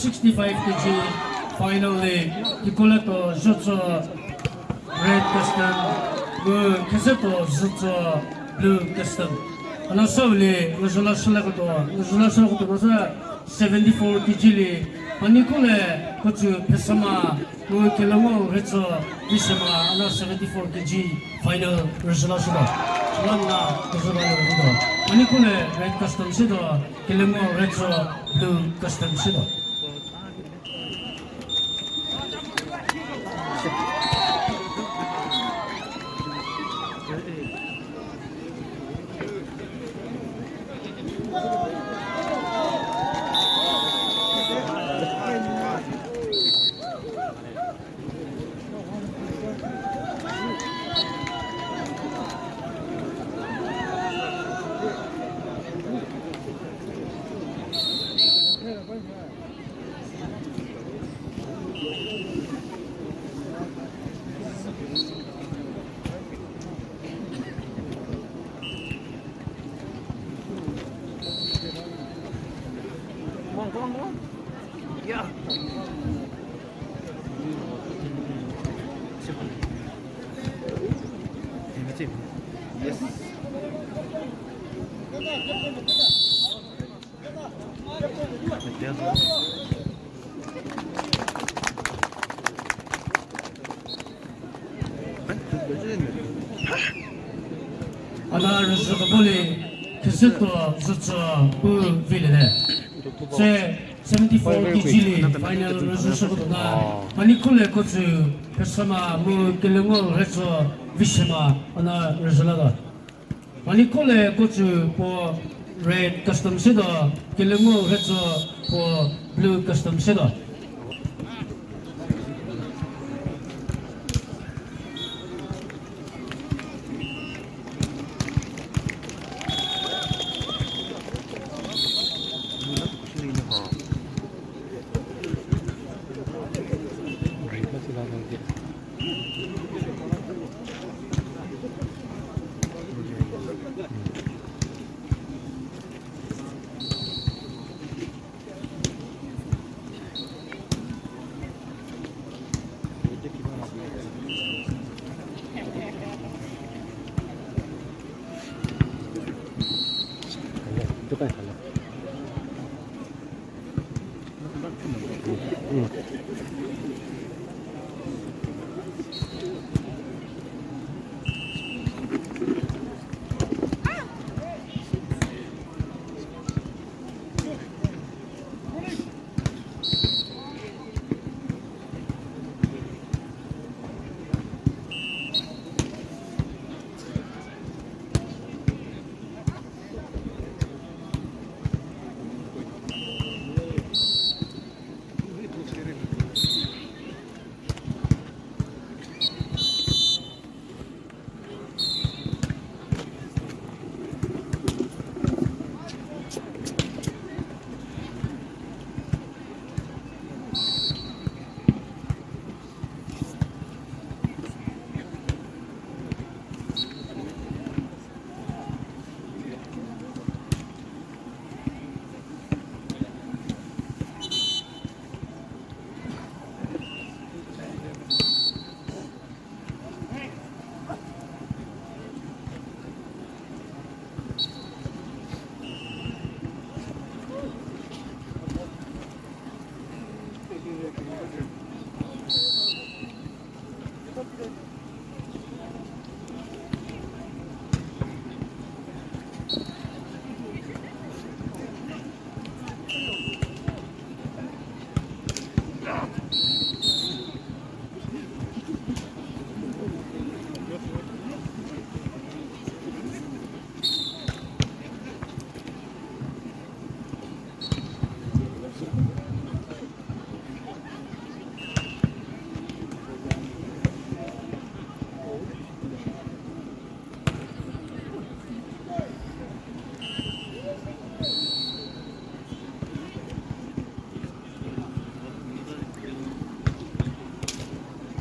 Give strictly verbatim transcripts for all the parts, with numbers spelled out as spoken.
sixty-five K G final le, Kikolato Zhotso Red Custom, mu Khezeto Zhotso Blue Custom. Ana sau le, ngazhüla shüla koto, ngazhüla shüla koto, ngazhü seventy-four K G le, Panikhole Kotsü Phesama, mu Kelengo Rhetso Visema, ana seventy-four K G final rüzhüla shüdo. Chüla na rüzhüla le koto. Panikhole Red Custom shüdo. Kelengo Rhetso Blue Custom shüdo. Yes. Ana rüzhü kebole Khezeto Zhotso pu vilele. Se seventy-four K G le final rüzhü shüketuo na, Panikhole Kotsü Phesama mu Kelengo Rhetso Visema ana rüzhü latuo. Panikhole Kotsü puo Red Custom shütuo, Kelengo Rhetso puo Blue Custom shütuo.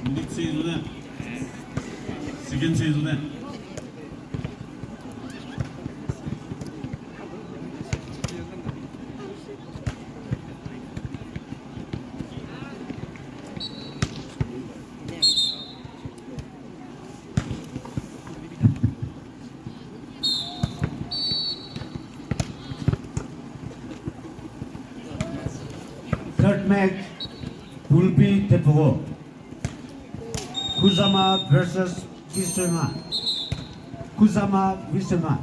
Minute se zo de. Second se zo de. Match, Pool B tepfuko. Kuzama versus Viswema. Kuzama Viswema.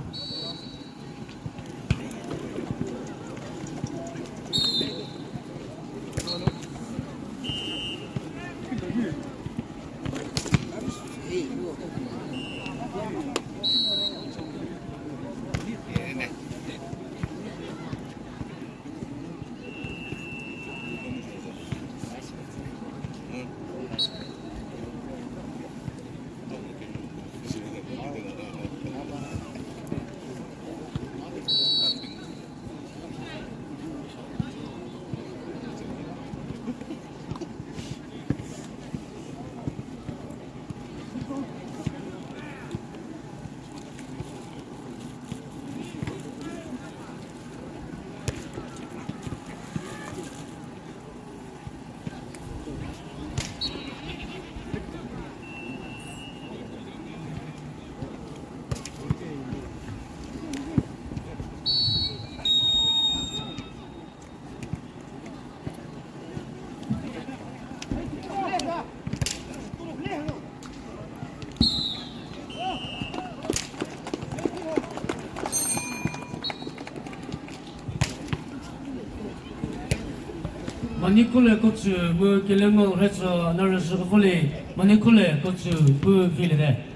Manikule Kotsü mu Kelengo Rhetsü na rüzhü kevolie, Manikule Kotsü pu viliete.